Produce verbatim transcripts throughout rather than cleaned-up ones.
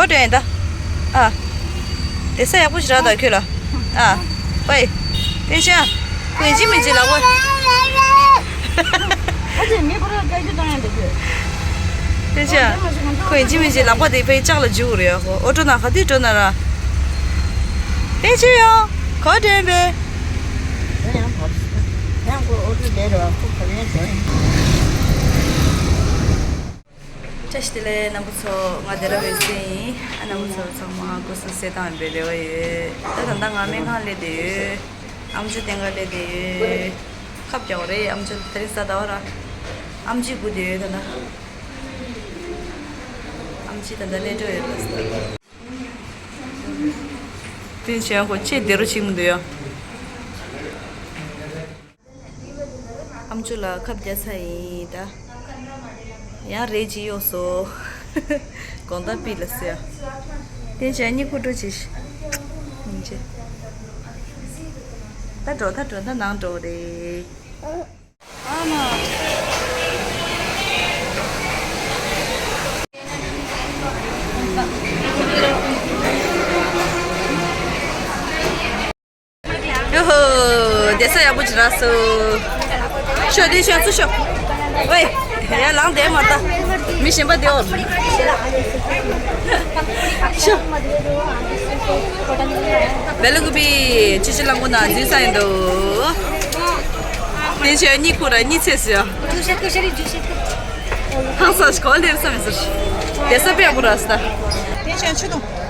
འགྲོ་ཡིན་ད། ཨ། དེ་ས་ཡག་པོ་ཞིག་རག་ད་ཁྱོད་ལ། ཨ། ཝེ། བསྟན་ཆོས། ཁོ་ཡིན་གཅིག་མིན་གཅིག་ལག་པ། ཨ་ཅེ་མི་ཁོ་ར་སྐད་ཆ་བཏང་ཡ་འདུག་གི། བསྟན་ཆོས། ཁོ་ཡིན་གཅིག་མིན་གཅིག་ལག་པ་དེ་ཕའི་ལྕགས་ལ་འཇུ་དགོས་རེད་ཡ། ཁོ་ཨོ་ཊོ་ནང་ག་དུས་འགྲོ་ན་ར། བསྟན་ཆོས་ཡ། ག་དྲན་པས། ཡང་ཁོ་ཨོ་ཊོ་བསྡད་ར་ཁོ་ག་རེ་འགྲོ་ཡིན། བཀྲ་ཤིས་བདེ་ལེགས་རྣམ་པ་ཚོ། ང་སྡེ་ར་འོད་ཟེར་ཡིན། རྣམ་པ་ཚོ་ཚང་མ་སྐུ་གཟུགས་གསལ་ཐང་ཡིན་པའི་རེ་བ་ཡོད། ད་ད་ལྟ་ང་སྨན་ཁང་སླེབས་བསྡད་ཡོད། ཨམ་ཅོག་སྟེང་ག་སླེབས་བསྡད་ཡོད། ཁབ་རྒྱག་པ་རེད། ཨམ་ཅོག་དེ་རིང་གཟའ་ཟླ་བ་ར། ཨམ་ཅི་སྒུག་བསྡད་ཡོད་ད་ལྟ། ཨམ་ཅི་ད་ལྟ་སླེབས་འགྲོ་ཡོད་ལ། དེ་བྱས་ཁོ་ཆེས་བདེ་རོ་ཆིག་མི་འདུག་ཡ། ཨམ་ཅོག་ལ་ཁབ་རྒྱག་ཚར་ཡིན་ད། ཡང་རེད་ཅིག་གཡོགས་སོ། དགོང་དག་པི་ལ་ཟེར། དེ་བྱས་གཉིད་ཁུག་འགྲོ་ཅིག་ཡིན་ཅི། ད་འགྲོ་ད་འགྲོ་ད་ནང་འགྲོ་རེད། ཨ་མ། ཡོ་ཧོ། བསྡད་ས་ཡག་པོ་ཅིག་རག་སོང་། ཤོག་དེ་ཤོག་ཚུར་ཤོག་ཝེ། ཡར་ལངས་བསྡད་མ་ལྟ། མི་གཞན་པ་བསྡད་འོ། ཤོག་བེ་ལུ་གུ་པི་ཅི་ཅི་ལང་གུ་ན་འཛིན་ས་ཡིན་འདུག་དེ་ཆོས་གཉིད་ཁུག་ར་གཉིད་ཚད་ཟེར། ཧང་སངས་གོ་ལེར་ས་མི་ཟེར། བསྡད་ས་དཔེ་ཡག་པོ་རག་སོང་ད། དེ་ཆོས་ཆུ་དུང་།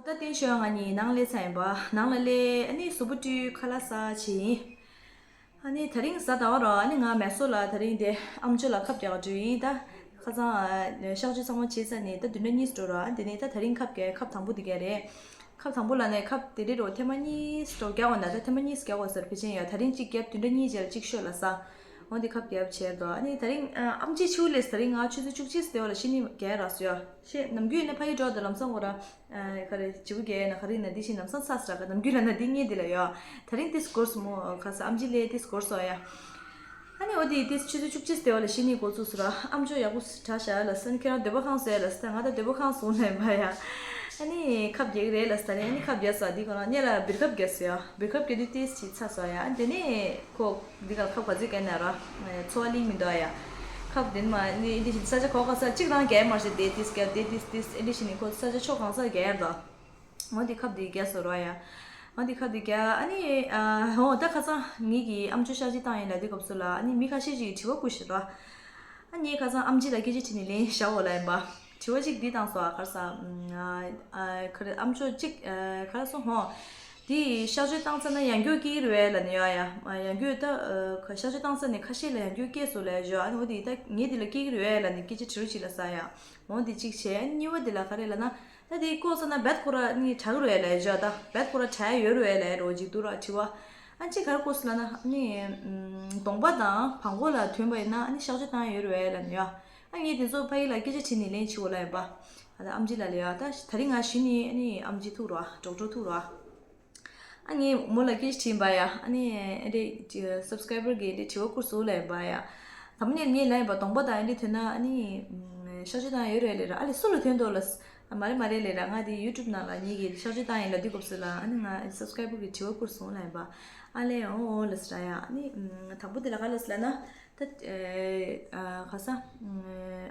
ད་བསྟན་ཆོས་ང་གཉིས་ནང་སླེབས་ཚར་ཡིན་པ། ནང་ལ་སླེབས། ཨ་ནི་གཟུགས་པོ་བཀྲུས་ཁ་ལག་ཟ་བྱས་ཡིན། ཨ་ནི་ད་རིང་གཟའ་ཟླ་བ་རོ། ཨ་ནི་ང་མེ་སོ་ལ་ད་རིང་དེ་ཨམ་ཅོག་ལ་ཁབ་རྒྱག་འགྲོ་ཡིན་ད། ཁ་སང་ཨ་གཤག་བཅོས་ཚང་མ་བྱས་ཚར་ནས་ད་བདུན་ཕྲག་གཉིས་འགྲོ་རོ། ཨ་དེ་ནས་ད་ད་རིང་ཁབ་རྒྱག་ཁབ་དང་པོ་དེ་ག་རེད། ཁབ་དང་པོ་ལ་ནས་ཁབ་དེ་རེད་རོ། ཐེངས་མ་གཉིས་འགྲོ་རྒྱག་འོ་ན་ད་ཐེངས་མ་གཉིས་རྒྱག་འོ་ཟེར་ཕལ་ཆེར་ཡོད། ད་རིང་གཅིག་བརྒྱབ་བདུན་ཕྲག་གཉིས་རྗེས་ལ་གཅིག་ཤོད་ལ་ས། འོ་འདི་ཁབ་རྒྱབ་བྱས་འདུག་ཨ་ནི་ད་རིང་ཨ་ཨམ་ཆི་ཆུ་ལས་ད་རིང་ང་ཆུ་ཚོད་བཅུ་གཅིག་ཟེར་བ་ལ་ཤི་ནི་རྒྱལ་རག་སོ་ཡ། ཤེས་ནམ་རྒྱུན་ཡིན་ན་ཕ་གི་འགྲོ་འདུག་ལམ་སང་ཁོ་ར། ཨ་ག་རེ་བྱིའུ་རྒྱལ་ན་ག་རེ་ན་འདི་ཤི་ལམ་སང་ཚ་སྲ་ག་ནམ་རྒྱུན་ལ་ན་འདི་ངེས་འདི་ལ་ཡོད། ད་རིང་ཏིས་སྐོར་སོ་མོ་ཁ་ས་ཨམ་ཆི་ལས་ཏིས་སྐོར་སོ་ཡ། ཨ་ནི་འོ་འདི་ཏིས་ཆུ་ཚོད་བཅུ་གཅིག་ཟེར་བ་ལ་ཤི་ནི་འགོ་ཚུགས་སོ་ར། ཨམ་ཅོག་ཡག་པོ་དྲག་ཤ་ལ་སན་ཁྱེད་རང་འདོད་པ་ཁང་སོ་ཡ་ལ་སྟ་ང་ད་འདོད་པ་ཁང་སོང་ལས་མ་ཡ། ཨ་ནི་ཁབ་རྒྱག་གི་རེད་ལ་སྟ་ནི་ཨ་ནི་ཁབ་རྒྱག་ས་འདི་ག་རང་ཉེ་ལ་བིར་ཁབ་རྒྱག་སོ་ཡ། བིར་ཁབ་རྒྱག་དུས་ཏིས་ཅིག་ཚ་སོ་ཡ། ཨ་འདི་ནི་ཁོ། འདི་ག་ཁབ་ག་ཚོད་བཀལ་ན་ར། འཚོ་བ་ལིང་མི་འདུག་ཡ། ཁབ་དེ་མ་ནི་འདི་བཞིན་ས་ཆ་གོ་ག་ས་གཅིག་རང་བཀལ་མ་ཤེས་དེ་ཏིས་བཀལ་དེ་ཏིས་ཏིས་ཨེ་འདི་བཞིན་ནི་ཁོ་ས་ཆ་ཕྱོགས་གང་ས་བཀལ་ཡ་ར། འོ་འདི་ཁབ་འདི་བཀལ་སོ་ར་ཡ། འོ་འདི་ཁབ་འདི་བཀལ་ཨ་ནི་ཨ་འོ་ད་ཁ་སང་ངེད་ཀྱི་ཨམ་ཅོག་གཤག་བཅོས་བཏང་ཡིན་ལ་དེ་སྐབས་སུ་ལ་ཨ་ནི་མི་ཁ་ཤས་ཅིག་གིས་དྲི་བ་བསྐུར་ཤག་ར། ཨ་ནི་ཁ་སང་ཨམ་ཆི་ལ་སྐད་ཆ་དྲིས་ནས་ལན་བཞག་འོ་ལ་ཡིན་པ། དྲི་བ་གཅིག་འདི་བཏང་སོང་ཨ་ཁར་ས། ཨ་ཨ་ཁར་ཨམ་ཅོག་གཅིག་ཨ་ཁར་སོང་ཧོ། དེ་གཤག་བཅོས་བཏང་ཚར་ན་ཡང་སྐྱོ་སྐྱེ་གི་རེད་བས་ལབ་ནས་ཡོད་ཡ། ཡང་སྐྱོ་ད་གཤག་བཅོས་བཏང་ཚར་ནས་ཁ་ཤས་ལ་ཡང་སྐྱོ་སྐྱེས་སོང་ལབ་ཡ་ཞོ། ཨ་ནི་འོ་དེ་ད་ངས་དེ་ལ་སྐྱེ་གི་རེད་བས་ལབ་ནས་སྐད་ཆ་དྲི་རུ་ཅིག་ལ་ས་ཡ། འོ་དེ་གཅིག་བྱས་གཉིས་པ་དེ་ལ་ག་རེ་ལབ་ན། ད་དེ་བཀོག་ཚར་ན་བད་ཁོ་ར་ནི་དྲག་རུ་ཡ་ལབ་ཡ་ཞོ། ད་བད་ཁོ་ར་དྲག་ཡ་ཡོད་རུ་ཡ་ལབ་ཡ་རོ་ཅིག་འདུག་ར་དྲི་བ། ཨ་ཅིག་ག་རེ་བཀོག་སོང་ལབ་ན་ནི་གདོང་པ་དང་བང་གོ་ལ་ཐོན་པ་ཡིན་ན་ཨ་ནི་གཤག་བཅོས་བཏང་ཡ་ཡོད་རུ་ཡ་ལབ་ནས་ཡོད། ཨ་ངས་དེ་ཚོ་ཕ་གི་ལ་སྐད་ཆ་དྲིས་ནས་ལན་བྱེད་འོ་ལ་ཡིན་པ། ཨ་ད་ཨམ་ཆི་ལ་ལ་ཡ་ད་ད་རིང་ང་གཞི་ནས་ཨ་ནི་ཨམ་ཆི་ཐུག་རོ་ཌོག་ཊར་ཐུག་རོ། ཨ་ངས་མོ་ལ་སྐད་ཆ་དྲིས་པ་ཡ། ཨ་ནི་ཨེ་འདྲས་སབ་སི་ཀ་རའི་བར་གི་འདྲས་དྲི་བ་བསྐུར་སོང་ལ་ཡིན་པ་ཡ། དང་པོ་ནས་ངས་ལ་ཡིན་པ་གདོང་པ་དང་ཨེ་འདྲས་ཐོན་ན་ཨ་ནི་གཤག་བཅོས་བཏང་ཡ་ཡོད་རེད་ལས་ར། ཨ་ལས་སུ་ལ་ཐོན་འདུག་ལ། མ་རེད་མ་རེད་ལས་ར། ང་དེ་ཡུ་ཊུབ་ནང་ལ་ངེད་ཀྱིས་གཤག་བཅོས་བཏང་ཡིན་ལབ་དུས་སྐབས་སུ་ལ་ཨ་ནི་ང་སབ་སི་ཀ་རའི་བར་གི་དྲི་བ་བསྐུར་སོང་ལ་ཡིན་པ། ཨ་ལས་འོ་འོ་ལ་སི་ར་ཡ། ཨ་ནི་དང་པོ་དེ་ལ་ག་ལ་སི་ལ་ན། ད་ཨེ་ཨ་ག་ས་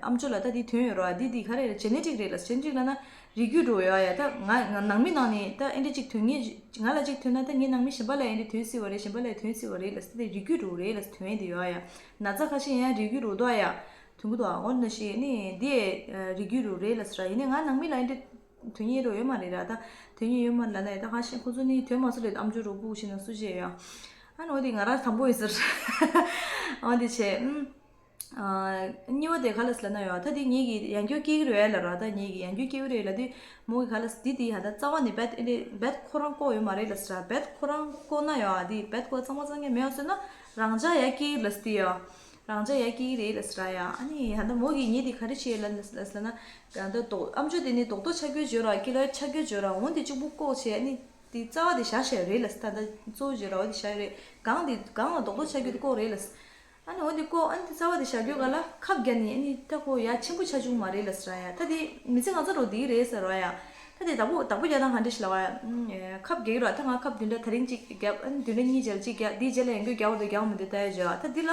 ཨམ་ཅོག་ལ་ད་འདི་ཐོན་ཡོད་རོ། འདི་འདི་ག་རེ་རེད། ཇེ་ནེ་ཊིག་རེད་ལ། ཇེ་ནེ་ཊིག་ལ་ན་རིགས་རྒྱུད་འགྲོ་ཡོད་ཡ། ད་ང་ང་ནང་མི་ནང་ནས་ད་ཨེ་འདྲ་ཅིག་ཐོན་ངེས། ང་ལ་ཅིག་ཐོན་ན་ད་ངའི་ནང་མི་གཞན་པ་ལ་ཨེ་འདྲ་ཐོན་སྲིད་པ་རེད། གཞན་པ་ལ་ཐོན་སྲིད་པ་རེད་ལ། ད་རིགས་རྒྱུད་འགྲོ་རེད་ལ། ཐོན་འདི་ཡོད་ཡ། ན་ཚ་ཁ་ཤས་ཡང་རིགས་རྒྱུད་འགྲོ་དོ་ཡ། ཐོན་གི་འདུག་ཨ། འོ་ན་ཞེས་ནི་འདི་ཨེ་རིགས་རྒྱུད་འགྲོ་རེད་ལ་སི་ར། ཡིན་ནའི་ང་ནང་མི་ལ་ཨེ་འདྲ་ཐོན་ངེས་རོ་ཡོད་མ་རེད་ར། ད་ཐོན་ངེས་ཡོད་མ་ལ་ན་ཡ། ད་ཁ་ཤས་ཁོ་ཚོ་ནི་ཐོན་མ་སོང་ལས་ཨམ་ཅོག་རོ་སྤུ་ཞིག་ན་སུ་བྱས་ཡ། ཨ་ནི་འོ་དེ་ང་རང་དང་པོ་ཡིན་ཟེར། འོ་དེ་བྱས། ཨུམ། ཨ་གཉིས་པ་དེ་ག་ལ་སི་ལ་ན་ཡོད། ད་དེ་ངེད་ཀྱི་ཡང་སྐྱོ་སྐྱེ་གི་རེད་ལ་ར། ད་ངེད་ཀྱི་ཡང་སྐྱོ་སྐྱེ་གི་རེད་ལ་དེ་མོ་གི་ག་ལ་སི་དེ་དེ་ཡ། ད་རྩ་བ་ནས་བད་ཨེ་འདྲ་བད་ཁོ་རང་བཀོག་ཡོད་མ་རེད་ལ་སི་ར། བད་ཁོ་རང་བཀོག་ན་ཡོད། ཨ་དེ་བད་ཁོ་གཙང་མ་གཙང་རྐྱང་མེད་ཡོད་ཟེར་ན་རང་འཇགས་ཡ་སྐྱེ་གི་ལ་སི་དེ་ཡོད། རང་འཇགས་ཡ་སྐྱེ་གི་རེད་ལ་སི་ར་ཡ། ཨ་ནི་ད་མོ་གིས་ངེད་དེ་ག་རེ་བྱས་ལ་ལ་ལ་ན། ད་ལྟ་ཨམ་ཅོག་དེ་ནི་རྡོག་རྡོག་ཆགས་རྒྱུ་བརྗོད་ར། ཀི་ལོ་ཆགས་རྒྱུ་བརྗོད་ར། འོན་ཏེ་གཅིག་པུ་བཀོག་བྱས་ཨ་ནི་དེ་རྩ་བ་དེ་བཞག་བཞག་རེད་ལ་སི། ད་ལྟ་གཙོ་བོ་བརྗོད་ར་འོ་དེ་བཞག་རེད། གང་དེ་གང་ལ་རྡོག་རྡོག་ཆགས་རྒྱུ་དེ་བཀོག་རེད་ལ་སི། ཨ་ནི་འོ་དེ་ཀོ་ཨ་ནི་དེ་རྩ་བ་དེ་བཞག་རྒྱུ་ག་ལ་ཁབ་བརྒྱབ་ནས་ཨ་ནི་ད་ཁོ་ཡ་ཆེན་པོ་ཆ་བྱུང་མ་རེད་ལབ་ཟེར་ཡ། ད་དེ་མི་ཚེ་ང་ཚོ་རོ་དེ་རེད་ཟེར་བ་ཡ། ད་དེ་བདག་པོ་བདག་པོ་རྒྱག་སྟངས་ག་འདྲ་ཞིག་ལབ་བ་ཡ། ཁབ་རྒྱག་གི་རོ། ད་ང་ཁབ་བདུན་ཕྲག་དེ་རིང་གཅིག་བརྒྱབ། ཨ་ནི་བདུན་ཕྲག་གཉིས་རྗེས་ལ་གཅིག་བརྒྱབ། དེའི་རྗེས་ལ་ཡང་སྐྱོ་རྒྱག་འོ་དེ་རྒྱག་མི་འདུག་ལྟ་ཡ་བྱོས་ཨ། ད་འདི་ལ་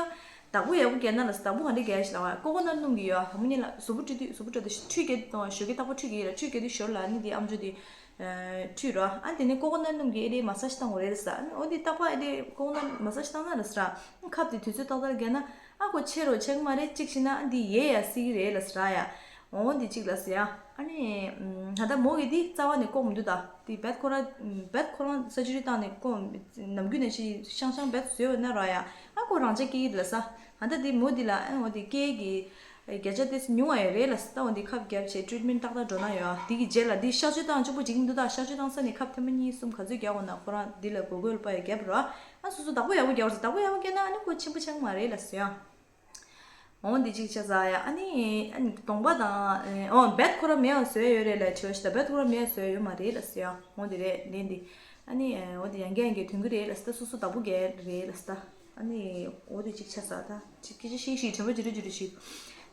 བདག་པོ་ཡག་པོ་རྒྱག་ན་ལ་བདག་པོ་ག་འདྲ་རྒྱག་ཞིག་ལབ་བ། ཀོ་ཀོ་ནཊ་སྣུམ་གྱི་ཡོད་དང་པོ་ཉིད་ལ་གཟུགས་པོ་བཀྲུ་དུས་གཟུགས་པོ་བཀྲུ་དུས་ཁྲུས་བརྒྱབ་དང་ཞོགས་ཀས་རྟག་པར་ཁྲུས་བརྒྱབ་ཡོད་ལ། ཁྲུས་བརྒྱབ་དུས་ཞོར་ལ་ནི་དེ་ཨམ་ཅོག་དེ་ཁྲུས་རོགས། ཨ་དེ་ནས་ཀོ་ཀོ་ནཊ་སྣུམ་གྱི་ཨེ་རེ་མ་སཱ་ཇི་བཏང་དགོས་རེད་ཟེར། ཨ་འོ་དེ་རྟག་པར་ཨེ་རེ་ཀོ་ཀོ་ནཊ་མ་སཱ་ཇི་བཏང་ན་ལ་ཟེར། ཁབ་དེ་དུས་ཚོད་ཏག་ཏག་བརྒྱབ་ན་ཨ་ཁོ་ཆེ་རོ་ཆེ་གི་མ་རེད། གཅིག་བྱས་ན་ཨ་འདི་ཡལ་ཡ་སྲིད་ཀྱི་རེད་ལ་ཟེར་ཡ། འོ་འདི་གཅིག་ལ་ཟེར་ཡ། ཨ་ནི་ད་ལྟ་མོ་གི་འདི་རྩ་བ་ནས་ལྐོག་མི་འདུག་ད་འདི་བེད་ཁོ་ར་བེད་ཁོ་རང་སར་ཇི་རི་བཏང་ནས་ལྐོག་ནམ་རྒྱུན་ནས་ཤི་ཤང་ཤང་བེད་བཟོས་ཡོད་ན་ར་ཡ། ཨ་ཁོ་རང་ཆ་སྐྱེ་གི་ལ་ས། ཨ་ད་འདི་མོ་འདི་ལ་ཨ་འོ་འདི་སྐྱེ་གི་བརྒྱ་ཆ་དེ་ཉུང་བ་ཡོད་རེད་ལ་ས། ད་འོ་འདི་ཁབ་བརྒྱབ་བྱས་ཊི་རིཊ་མེན་ཊི་ཏག་ཏག་འགྲོ་ན་ཡོད། འདི་གི་རྗེས་ལ་འདི་གཤག་བཅོས་བཏང་གཅིག་པོ་འགྲིག་མི་འདུག་ད་གཤག་བཅོས་བཏང་ས་ནས་ཁབ་ཐེངས་མ་གཉིས་གསུམ་ག་ཚོད་རྒྱག་དགོས་ན་ཁོ་རང་འདི་ལ་དགོས་དགོས་ལ་པ་ཡ་རྒྱབ་རོགས། ཨ་སོ་སོ་བདག་པོ་ཡག་པོ་རྒྱག་རོགས་ཟེར། བདག་པོ་ཡག་པོ་རྒྱག་ན་ཨ་ནི་ཁོ་ཆེན་པོ་ཆགས་མ་རེད་ལ་ཟེར་ཡ། འོ་འདི་གཅིག་ཆ་ཟ་ཡ། ཨ་ནི་ཨ་ནི་གདོང་པ་དང་ཨོ་བེད་ཁོ་ར་མེད་པ་བཟོས་ཡོད་རེད་ལ་དྲི་བ་ཞིག་ད་བེད་ཁོ་ར་མེད་པ་བཟོས་ཡོད་མ་རེད་ལ་ཟེར་ཡ། འོ་འདི་རེད་ལན་འདི། ཨ་ནི་འོ་འདི་ཡང་བརྒྱ་ཡང་བརྒྱ་ཐོན་གི་རེད་ལ་ཟེར། ད་སོ་སོ་བདག་པོ་རྒྱག་རེད་ལ་ཟེར། ད་ཨ་ནི་འོ་འདི་གཅིག་ཆ་ཟ། ད་གཅིག་སྐད་ཆ་ཤིག་ཤིག་དྲན་པ་ཇི་རུ་ཇི་རུ་ཞིག་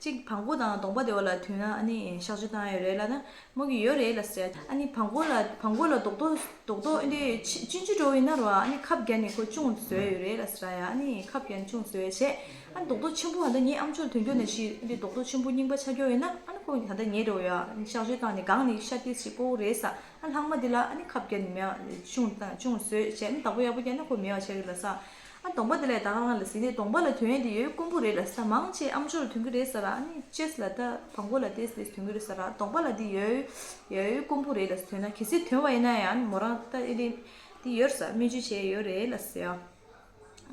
གཅིག་བང་གོ་དང་གདོང་པ་དེ་བ་ལ་ཐོན་ན་ཨ་ནི་གཤག་བཅོས་བཏང་ཡོད་རེད་ལ་ན། མོ་གི་ཡོད་རེད་ལ་ཟེར། ཨ་ནི་བང་གོ་ལ་བང་གོ་ལ་རྡོག་རྡོག་རྡོག་རྡོག་ཨེ་འདྲས་ཆུང་ཆུང་འགྲོ་ཡིན་ན་རོ། ཨ་ནི་ཁབ་བརྒྱབ་ནས་ཁོ་ཅུང་བཟོས་ཡོད་རེད་ལ་ཟེར་ཡ། ཨ་ནི་ཁབ་བརྒྱབ་ནས་ཅུང་བཟོས་བྱས། ཨ་ནི་རྡོག་རྡོག་ཆེན་པོ་ཧ་ད་ངའི་ཨམ་ཅོག་ཐོན་རྒྱུ་ནས་ཤི་ཨེ་འདྲས་རྡོག་རྡོག་ཆེན་པོ་རྙིང་པ་ཆགས་རྒྱུ་ཡིན་ན་ཨ་ནི་ཁོ་ཧ་ད་ཉེ་འགྲོ་ཡ། ཨ་ནི་གཤག་བཅོས་བཏང་ནས་གང་ནས་ཤ་ཏིས་ཤི་ཀོ་རེད་ས། ཨ་ལྷག་མ་དེ་ལ་ཨ་ནི་ཁབ་བརྒྱབ་ནས་མེད་ཅུང་བཏང་ཅུང་བཟོས་བྱས། ཨ་ནི་བདག་པོ་ཡག་པོ་བརྒྱབ་ན་ཁོ་མེད་པ་ཆགས་ཀྱི་ལ་ས། ཨ་གདོང་པ་དེ་ལས་ད་ག་རང་ལ་ཟིན་ནས་གདོང་པ་ལ་ཐོན་ཡས་དེ་ཡོད་དཀོན་པོ་རེད་ལ་ས། མང་ཆེ་ཨམ་ཅོག་ལ་ཐོན་གི་རེད་ས་ར། ཨ་ནི་ཅེས་ལ་ད་བང་གོ་ལ་ཏེས་ཏེས་ཐོན་གི་རེད་ས་ར། གདོང་པ་ལ་དེ་ཡོད་ཡོད་དཀོན་པོ་རེད་ལ་ས། ཐོན་ན་གལ་སྲིད་ཐོན་བ་ཡིན་ན་ཡང་ཨ་ནི་མོ་རང་ད་ཨེ་དེ་དེ་ཡོད་ས་སྨན་བཅོས་བྱས་ཡོད་རེད་ལ་ས་ཡ།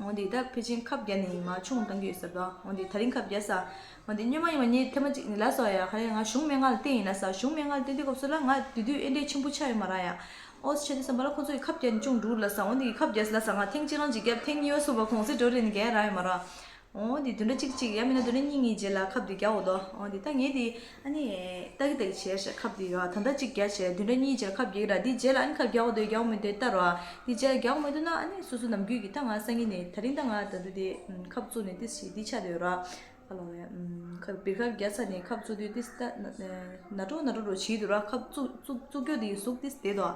འོ་དེ་ད་ཕལ་ཆེར་ཁབ་བརྒྱབ་ནས་ཡིན་མ་ཆུང་བཏང་གི་ཡོད་ས་ར། འོ་དེ་ད་རིང་ཁབ་བརྒྱབ་ས། འོ་དེ་སྔོན་མ་ཡིན་མ་ངས་ཐེངས་མ་གཅིག་ནས་ལ་སོ་ཡ། ཧ་ལས་ང་གཞུང་སྨན་ཁང་ལ་བསྟན་ཡིན་ལ་ས། གཞུང་སྨན་ཁང་ལ་བསྟན་དུས་སྐབས་སུ་ལ་ང་དེ་དུས་ཨེ་འདྲས་ཆེན་པོ་ཆགས་ཡོད་མ་ར་ཡ། ཨོ་ཙི་བྱས་དུས་ཙམ་པ་ལ་ཁོ་ཚོ་ཡི་ཁབ་བརྒྱབ་ནས་ཅུང་འགྲུབ་ལ་ས། འོ་འདི་ཡི་ཁབ་བརྒྱབ་ལ་ས། ང་ཐེངས་གཅིག་རང་གཅིག་བརྒྱབ། ཐེངས་གཉིས་པ་གསུམ་པ་གོང་ཚད་འགྲོ་རེད་ནི་རྒྱག་རག་ཡོད་མ་ར། འོ་འདི་བདུན་ཕྲག་གཅིག་གཅིག་ཡ་མིན་ན་བདུན་ཕྲག་གཉིས་གཉིས་རྗེས་ལ་ཁབ་འདི་རྒྱག་འོ་དོ། འོ་འདི་ད་ངས་འདི་ཨ་ནི་ལྟ་གི་ལྟ་གི་བྱས་ཤག་ཁབ་འདི་ཡོད་ད་ལྟ་གཅིག་རྒྱག་བྱས་བདུན་ཕྲག་གཉིས་རྗེས་ལ་ཁབ་རྒྱག་ར། འདི་རྗེས་ལ་ཨ་ནི་ཁབ་རྒྱག་འོ་དོ་རྒྱག་མི་འདོད་ལྟ་ར། འདི་རྗེས་ལ་རྒྱག་མི་འདོད་ན་ཨ་ནི་སོ་སོ་ནམ་རྒྱུན་གྱི་ད་ང་སང་ཉིན་ནས་ད་རིང་ད་ང་ད་དུ་དེ་ཁབ་བཙུགས་ནས་ཏི་སི་འདི་ཆགས་བསྡད་ཡོད་ར། ཁ་ལོ་རེད། ཁ་བིར་ཁ་རྒྱ་ཚ་ནས་ཁབ་བཙུགས་དུས་ཏིས་ཏ་ན་ཏྲོ་ན་ཏྲོ་རོ་བྱེད་དུ་ར། ཁབ་བཙུགས་བཙུགས་བཙུགས་རྒྱུ་དེ་གཟུགས་ཏིས་དེ་དོ།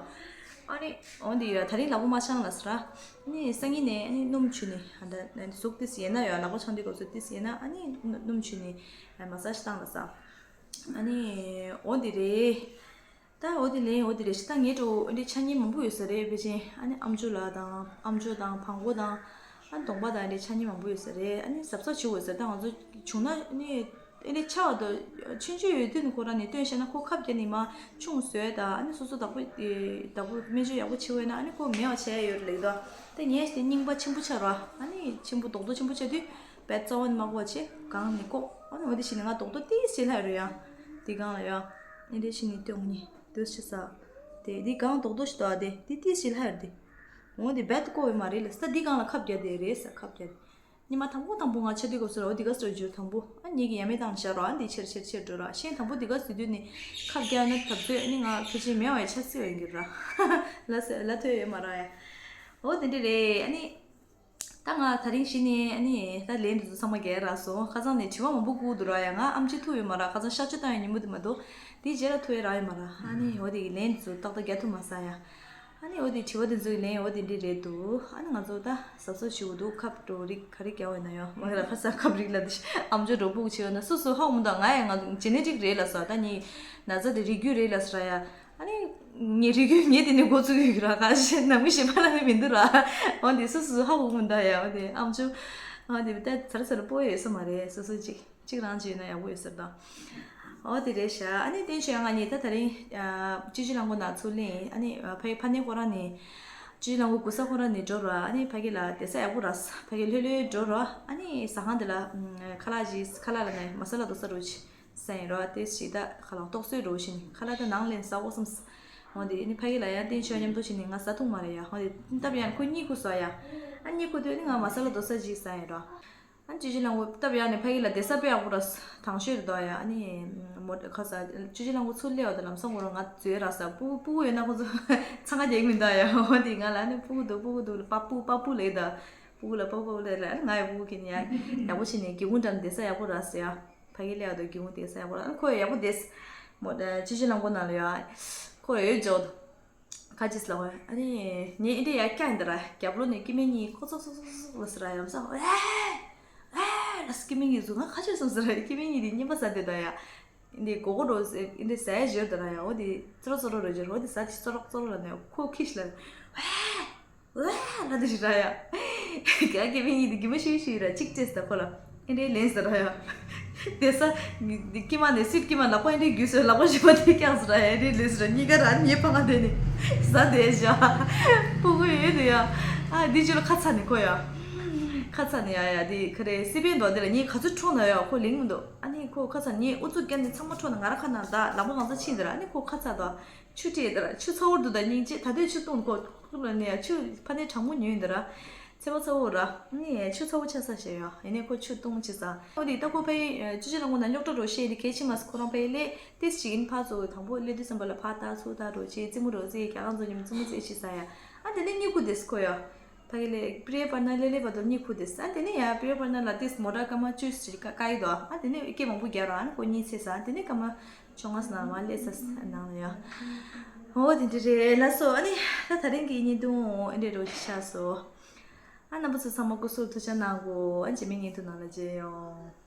ཨ་ནི་འོན་ཏེ་ཡ་ད་རིང་ལག་པ་མ་འཆང་ལ་ཟེར། ཨ་ནི་སང་ཉིན་ནས་ཨ་ནི་སྣུམ་བྱུགས་ནས་ཨ་ད་གཟུགས་ཏིས་ཡིན་ན་ཡ་ལག་པ་འཆང་དུས་སྐབས་སུ་ཏིས་ཡིན་ན་ཨ་ནི་སྣུམ་བྱུགས་ནས་མ་སཱ་ཇི་བཏང་ལ་ཟེར། ཨ་ནི་འོན་ཏེ་རེད། ད་འོ་དེ་ལེན་འོ་དེ་རེད་ཤི། ད་ངའི་འགྲོ་འོ་འདི་ཆ་རྙིང་མང་པོ་ཡོད་ས་རེད་ཕལ་ཆེར། ཨ་ནི་ཨམ་ཅོག་ལ་དང་ཨམ་ཅོག་དང་བང་གོ་དང་ཨ་གདོང་པ་དང་འདི་ཆ་རྙིང་མང་པོ་ཡོད་ས་རེད། ཨ་ནི་གཟབ་གཟབ་བྱེད་དགོས་ས་རེད། ད་ང་ཚོ་བྱུང་ན་ཨ་ནི་ཨ་ནི་ཆགས་འདུག་ཆུང་ཆུང་ཡོད་དུས་ནི་ཁོ་རང་ནས་སྟོན་བཤད་ན་ཁོ་ཁབ་རྒྱག་ནི་མ་ཆུང་བཟོས་ད། ཨ་ནི་སོ་སོ་བདག་པོ་བདག་པོ་སྨན་བཅོས་ཡག་པོ་བྱེད་འོས་ན་ཨ་ནི་ཁོ་མེད་པ་བྱས་ཡོད་རེད་ལེགས་དོ། ད་ངས་དེ་རྙིང་པ་ཆེན་པོ་ཆགས་རོགས། ཨ་ནི་ཆེན་པོ་རྡོག་རྡོག་ཆེན་པོ་ཆགས་དུས་བད་རྩ་བ་ནས་མ་གོ་བ་བྱེད་གང་ནི་ལྐོག་ཨ་ནི་འོ་དེ་བྱས་ནས་ང་རྡོག་རྡོག་ཏིས་བྱེད་ལྷ་རེད་ཡ། དེ་གང་ལ་ཡ། ཨེ་འདྲས་བྱས་ནས་སྟོན་ངེས། དུས་ཕྱི་ས། དེ་འདི་གང་རྡོག་རྡོག་ཞིག་འདུག་ཨ། དེ་འདི་ཏིས་ཞིག་ལྷར་དེ། འོ་འདི་རྦད་དེ་བཀོག་ཡོད་མ་རེད་ལ་ས། འདི་གང་ལ་ཁབ་རྒྱག་དེ་རེད་ས། ཁབ་རྒྱག་དེ། ཉི་མ་དང་པོ་དང་པོ་ང་ཆ་དུས་སྐབས་སུ་ར་འོ་འདི་ག་སོ་འཇུར་དང་པོ་ཨ་ཉིད་ཀྱི་ཡ་མེད་བཏང་བཞག་རོགས། ཨ་འདི་ཆེར་ཆེར་ཆེར་འགྲོ་ར། ཤེས་དང་པོ་འདི་ག་སུ་དུས་ནི་ཁབ་རྒྱག་ན་ཐབས་ཚོད་ནི་ང་ཁྱེད་ཆེ་མེད་བའི་ཆ་སྲིད་བ་ཡིན་གྱི་ར། ལ་ས་ལ་ཐོས་ཡོད་མ་ར་ཡ། འོ་དེ་འདྲ་རེད་ཨ་ནི། ད་ང་དེ་རིང་གཞི་ནས་ཨ་ནི་ད་ལན་འདི་ཚོ་ཚང་མ་རྒྱག་རག་སོང་། ཁ་སང་ནས་དྲི་བ་མང་པོ་བསྐུར་འདུག་ར་ཡ། ང་ཨམ་ཆི་ཐུག་ཡོད་མ་ར། ཁ་སང་གཤག་བཅོས་བཏང་ཡོད་ཉིན་མོ་དེ་མ་གཏོགས། དེའི་རྗེས་ལ་ཐུག་ཡོད་རག་ཡོད་མ་ར། ཨ་ནི་འོ་དེ་གི་ལན་འདི་ཚོ་ཏག་ཏག་རྒྱག་ཐུབ་མ་སོང་ཡ། ཨ་ནི་འོ་དེ་དྲི་བ་དེ་ཚོ་གི་ལན་འོ་དེ་འདྲ་རེད་འདུག་ཨ་ནི་ང་ཚོ་ད་གཟབ་གཟབ་བྱེད་དགོས་འདུག་ཁབ་འགྲོ་རིགས་ག་རེ་རྒྱག་འོས་ན་ཡ་མ་གི་ལ། ཁ་ས་ཁབ་རིགས་ལ་དེ་ཨམ་ཅོག་འགྲོ་སྤུག་བྱེད་འོས་ན་སུ་སུ་ཧ་གོ་མི་འདུག་ང་ཡ་ང་ཇེ་ནེ་ཊིག་རེད་ལ་ས། ད་ནི་ན་ཚ་དེ་རིགས་རྒྱུད་རེད་ལ་ས་ར་ཡ། ཨ་ནི། ངའི་རིགས་རྒྱུད་ངས་དེ་ནས་འགོ་བཙུགས་ཡོད་ར། ག་ཞེ་ནམ་གི་ཞེ་པ་ལ་ནི་མི་འདུག་ར། འོ་དེ་སོ་སོ་ཧ་གོ་མི་འདུག་ཡ། འོ་དེ་ཨམ་ཅོག་འོ་དེ་ད་ཚར་ཚར་སྤོ་ཡོད་ས་མ་རེད། སོ་སོ་གཅིག་གཅིག་རང་བྱས་ན་ཡག་པོ་ཡོད་ས་རེད་ད། འོ་དེ་རེད་ཤག་ཨ་ནི་བསྟན་ཆོས་ང་གཉིས་ད་དེ་རིང་སྤྱི་སྤྱོད་རླངས་འཁོར་ནང་ཚུར་ལེན། ཨ་ནི་ཕ་གི་ཕ་ནི་ཁོ་རང་ནི་སྤྱི་སྤྱོད་རླངས་འཁོར་སྒུག་ས་ཁོ་རང་ནི་འགྲོ་ར། ཨ་ནི་ཕ་གི་ལ་བསྡད་ས་ཡག་པོ་ར། ཕ་གི་ལྷོད་ལྷོད་འགྲོ་ར། ཨ་ནི་ཟ་ཁང་དེ་ལ་ཁ་ལག་ཅིག་ཁ་ལག་ལ་ནི་མ་ས་ལ་དོ་ས་རོ་ཅིག་ཟ་ཡིན་རོ། ཏེ་ཞིག་ད་ཁ་ལག་ཏོག་སོའི་རོ་བཞིན་ཁ་ལག་ད་ནང་ལེན་ཟ་འོ་བསམ། འོ་དེ་ནི་ཕ་གི་ལ་ཡང་བསྟན་ཆོས་མཉམ་དུ་བྱས་ནས་ང་ཟ་ཐུབ་མ་རེད་ཡ། འོ་དེ་སྟབས་ཡག་ཁོ་གཉིད་ཁུག་སོང་ཡ། ཨ་གཉིད་ཁུག་དུས་ནི་ང་མ་ས་ལ་དོ་ས་ཅིག་ཟ་ཡིན་རོ། ཨ་ཅི་ཅི་ལང་གོ་སྟབས་ཡག་ནས་ཕ་གི་ལ་བསྡད་ས་དཔེ་ཡག་པོ་ར། དང་ཤོས་རེད་དོ་ཡ། ཨ་ནི་མོ་ཁ་ས་ཅི་ཅི་ལང་གོ་ཚུར་སླེབས་པ་དང་ལམ་སང་ཁོ་རང་ང་འཛུལ་ར་ས། སྤུ་སྤུ་གུ་ཡོད་ན་ཁོ་ཚོ་འཚང་ཁ་རྒྱག་གི་མི་འདུག་ཡ། འོ་དེ་ང་ལ་ཨ་ནི་སྤུ་གུ་འདུག་སྤུ་གུ་འདུག་པ་སྤུ་པ་སྤུ་ལེགས་ད། ཕྲུ་གུ་ལ་པགས་པ་ལས་ལ་ང་ཡི་ཕྲུ་གུ་གི་ནི་ཡ་ཡག་པོ་བྱས་ནས་སྒེའུ་ཁུང་འགྲམ་བསྡད་ས་ཡག་པོ་རག་ཟེར་ཡ། ཕ་གི་ལས་ཡག་ཏུ་སྒེའུ་ཁུང་བསྡད་ས་ཡག་པོ་རག་ཁོ་ཡག་པོ་བསྡད་མོ། ཅི་ཅི་ལང་པོ་ནང་ལ་ཡ་ཁོ་ཡོད་འཇོག་ཏུ། ཁ་ཅིག་ལ་ཧོ། ཨ་ནི་ངས་ཨི་འདྲ་ཡ་སྐྱག་ཡིན་ད་ར་རྒྱབ་ལོགས་ནས་སྐྱེ་དམན་གཉིས་ཁོ་ཙོག་ཙོག་ཙོག་ཙོག་ལ་ཟེར་ར་ཡ་མ་ས་ཨེ་ཨེ་ལ་སྐྱེ་དམན་གཉིས་ཟུག་ང་ཁ་ཅིག་སོང་ཟེར་ར་སྐྱེ་དམན་གཉིས་དེ་གཉིས་པ་ཟ་དེ་ད་ཡ། ཨི་འདི་གོ་གོ་རོ་ཟེར་ཨི་འདི་ཟ་ཡ་ཞོར་ད་ར་ཡ་འོ་དེ་ཙོ་རོ་ཙོ་རོ་རོ་ཞོར་འོ་དེ་ཟ་ཅི་ཙོ་རོ་ཙོ་རོ་ལ་ནས་ཁོ་ཁི་ཤི་ལ་ཨེ་ཨེ་ལ་དེ་ཞི་ར་ཡ། ག་སྐྱེ་དམན་གཉིས་དེ་གི་མ་ཤི་ཤི་ར་གཅིག་ཅེས་ད་ཁོ་ལ། ཨེ་འདྲའི་ལན་ཟེར་ར་ཡ། དེ་ས། དེ་ཀི་མ་ནས་སྲིད་ཀི་མ་ལག་པ་ཨེ་འདྲའི་རྒྱུ་ཟེར་ལག་པ་ཞིག་པ་དེ་ཀྱང་ཟེར་ར་ཡ་ཨེ་འདྲའི་ལན་ཟེར་ར་གཉིས་ཀ་ར་ཉེས་པ་ང་དེ་ནི། ཟ་དེ་བཞག་ཕྲུ་གུ་ཡོད་དེ་ཡ། ཨ་འདི་ཅི་ལ་ཁ་ཚ་ནི་ཁོ་ཡ། ཁ་ཚ་ནི་ཡ་ཡ་དེ་ཁ་རེ་སི་པན་དོ་དེ་ལ་ངས་ག་ཚོད་འཕྲོག་ན་ཡ་ཁོ་ལིང་མི་འདུག་ཨ་ནི་ཁོ་ཁ་ཚ་ནི་ཨུ་ཚུགས་རྒྱབ་ནས་ཚང་མ་འཕྲོག་ན་ང་ར་ཁ་ན་ད་ལག་པ་ང་ཚོ་ཕྱིན་དེ་ར་ཨ་ནི་ཁོ་ཁ་ཚ་དོ། ཆུ་ཁྲིད་དེ་ར་ཆུ་ཚ་བོར་འདུག་ད་སྙིང་རྗེ་ད་དུས་ཆུ་བཏུང་ཁོ་ཁོ་ལ་ནི་ཡ་ཆུ་ཕ་ནི་གྲང་མོ་ཉོས་ཡིན་དེ་ར། ཚེ་བ་ཚ་བོ་ར། ནི་ཆུ་ཚ་བོ་ཆ་ས་ཞེས་ཡོ། ཡིན་ནི་ཁོ་ཆུ་བཏུང་ཆི་ས། ཨོ་དི་ད་ཁོ་ཕའི་ཅུ་ཅི་ལ་ངོ་ན་རྙོག་དྲ་རོ་ཤེས་དི་གལ་ཆི་མ་སི་ཁོ་རང་ཕའི་ལེ་ཏིས་ཅི་ཡིན་ཕ་ཚོ་དང་པོ་ལེ་དུས་སམ་པ་ལ་ཕ་ད་ཚུ་ད་རོ་ཅི་ཙི་མུ་རོ་ཙི་རྒྱ་གང་ཚོ་ཉིམ་ཙི་མུ་ཙི་ཆི་ས་ཡ། ཨ་དེ་ནི་གཉིད་ཁུག་དེ་སི་ཁོ་ཡོ། ཕ་གི་ལེ་པི་རེ་པར་ན་ལེ་ལེ་བ་དོ་གཉིད་ཁུག་དེ་སི། ཨ་དེ་ནི་ཡ་པི་རེ་པར་ན་ལ་ཏིས་མོ་ཏྲ་ཀ་མ་ཅུས་ཅི་ཀ་ཀ་ཡི་དོ། ཨ་དེ་ནི་སྐད་མང་པོ་རྒྱ་རོ་ཨ་ནི་ཁོ་གཉིད་ཚེ་ས་ཨ་དེ་ནི་ཀ་མ་ཆོ་ང་སི་ན་མ་ལེ་ས་སི་ནང་ལ་ཡོ། ཨོ་དེ་འདྲ་རེད་ལ་སོ། ཨ་ནི་ད་ད་རིང་གི་ཉིན་དུང་ཨེ་འདྲ་རོ་ཆི་ཆ་སོ། ཨ་རྣམ་པ་ཚོ་ཚང་མ་སྐུ་གཟུགས་ཐུགས་ཅག་གནང་གོ། ཨ་རྗེས་མའི་ཉིན་ཐོ་ནང་ལ་མཇལ་ཡོང་།